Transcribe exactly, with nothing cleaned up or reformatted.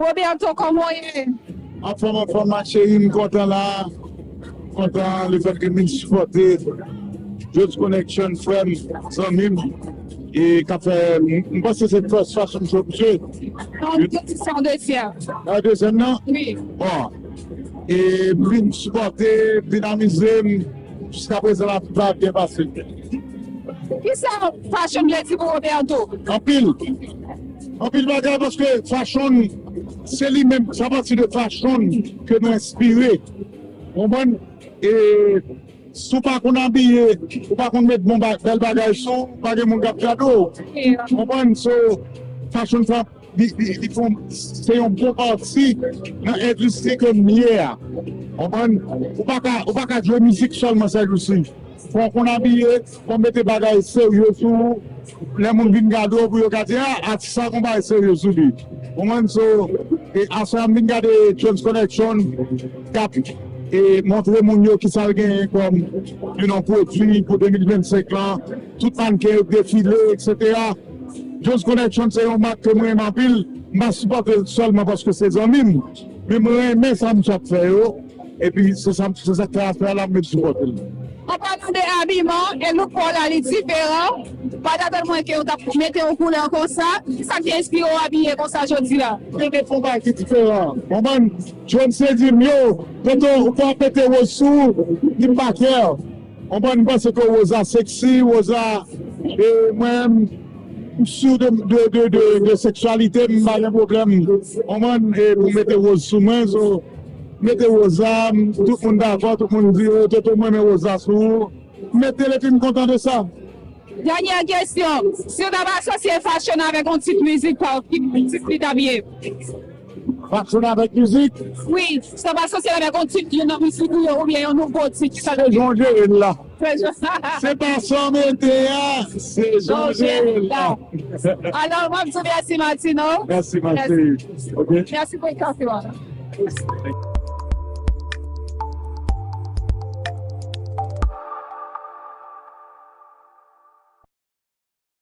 Roberto, kòman w ye? Anfòm, anfòm, ma cheri, m kontan la. Kontan lefètke m vin sipòte Jones Connection, frè m, zanmi m. E k ap fè, m, m panse se first fashion show, misye. Non, se yon dezyèm. A, dezyèm nan? Wi. Bon. E m vin sipòte, vin amize m. Jiska prezan, la, va byen pase. Kisa fashion vle di pou Roberto? Anpil. Anpil bagay, paske fashion, se li menm, sa pati de fashion ke nou enspire. Konprann? E si w pa konn abiye, ou pa konn met bon ba-, bèl bagay sou, pa gen moun k ap gade w. Konprann? So, fashion sa, li, li, li fon, se yon bon pati nan endistri ke m ye a. Konprann? Ou pa ka, ou pa ka jwe mizik sèlman sèjousi. Fò w konn abiye, fò w mete bagay serye sou ou. Lè moun vin gade w, pou yo ka di, "A, atis sa gon bagay serye sou li." Konprann? So, e aswè a m vin gade Jones Connection, k ap, e montre moun yo kisa l genyen kòm, you know, pwodui pou de mil vennsenk lan. Tout mannken yo defile, etsetera. Jones Connection se yon mak ke mwen renmen anpil. M pa sipòte l sèlman paske se zanmi m, men mwen renmen sa misye ap fè yo. Epi se sa, se sa k fè aswè a la m vin sipòte l. An palan de abiman, e look pa w la, li diferan. Pa t atann mwen ke w t ap mete yon koulè konsa. Sa ki enspire w abiye konsa jodi a? Mwen gen fon bagay ki diferan. Konprann? Jones se di m, "Yo, Toto, ou pa mete woz sou ou, li pa kè." Konprann, m panse ke Rosa sexy, Rosa, e mwen, m sur de, de, de, de, de seksyalite m, m pa gen pwoblèm. Konprann, e pou mete woz sou mwen, so, mete Rosa, m, tout moun dakò, tout moun di, "O, Toto, m renmen Rosa sou ou." Mete l epi m kontan de sa. Dènyè kesyon, si w ta asosye fashion avèk yon tit mizik, pa ki tit li t ap ye? Fashion avèk mizik? Wi, si w ta asosye l avèk yon tit, yon nan mizik ou yo, oubyen yon nouvo tit, kisa l ap ye? Se jan w jere l la. Se jan. Se pa sa w mete a, se jan w jere l la. Alò, m ap di w mèsi, Martino. Mèsi, ma chérie. Ok. Mèsi pou entèvyou a.